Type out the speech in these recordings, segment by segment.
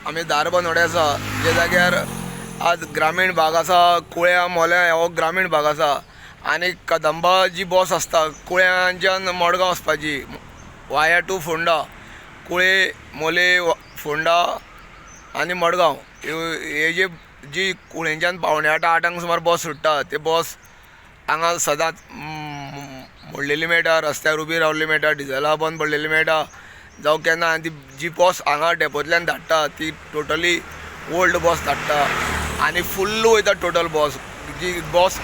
आमी धारबांदोडे आसा, जे जाग्यार आज ग्रामीण भाग आसा. कुळ्या मोल्या हो ग्रामीण भाग आसा आनी कदंबा जी बस आसता कुळ्यांच्यान मडगांव वचपाची, वाया टू फोंडा, कुळे मोले फोंडा आनी मडगांव, हे जे जी कुळेंच्यान 7:45 आठांक सुमार बस सुट्टा, ते बस हांगा सदांच मोडलेली मेळटा, रस्त्यार उबी रावल्ली मेळटा, डिजला बंद पडलेली मेळटा जावं केन्ना. आनी ती जी बस हांगा डेपोंतल्यान धाडटा ती टोटली ओल्ड बस धाडटा आनी फुल्ल वयता टोटल बस. जी बस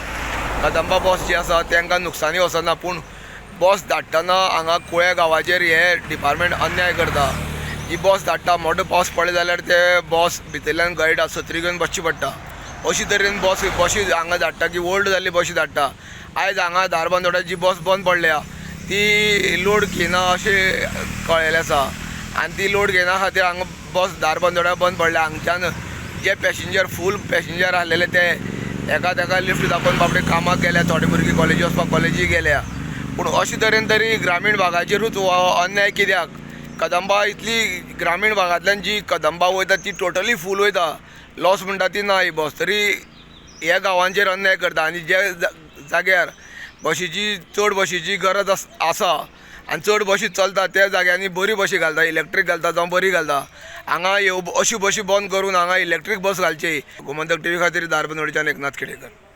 कदंबा बस जी आसा तांकां नुकसानी वचना, पूण बस धाडटना हांगा कुळ्या गांवाचेर हे डिपार्टमेंट अन्याय करता. ही बस धाडटा, मोठो पावस पडलो जाल्यार ते बस भितरल्यान गळटा, सत्री घेवन बसची पडटा. अशी तरेन बशी हांगा धाडटा की ओल्ड जाल्ली बशी धाडटा. आयज हांगा धारबांदोड्या जी बस बंद पडल्या ती लोड घेना अशें कळ्ळेलें आसा आनी ती लोड घेना खातीर हांगा बस धारबांदोड्या बंद पडल्या. हांगच्यान जे पॅसेंजर, फूल पॅसेंजर आसलेले ते एका तेका लिफ्ट दाखोवन बाबडे कामाक गेल्या, थोडे भुरगीं कॉलेजी वचपाक कॉलेजी गेल्या. पूण अशे तरेन तरी ग्रामीण भागाचेरूच हो अन्याय कित्याक? कदंबा इतली ग्रामीण भागांतल्यान जी कदंबा वयता ती टोटली फूल वयता, लॉस म्हणटा ती ना ही बस, तरी ह्या गांवांचेर अन्याय करता. आनी जे जाग्यार बशीची चड बशीची गरज आसा आनी चड बशी चलता त्या जाग्यांनी बरी बशी घालता, इलेक्ट्रीक घालता जावं बरी घालता. हांगा ह्यो अश्यो बशी बंद करून हांगा इलेक्ट्रीक बस घालची. गोमंतक टीव्ही खातीर धारबांदोडेच्यान एकनाथ खेडेकर.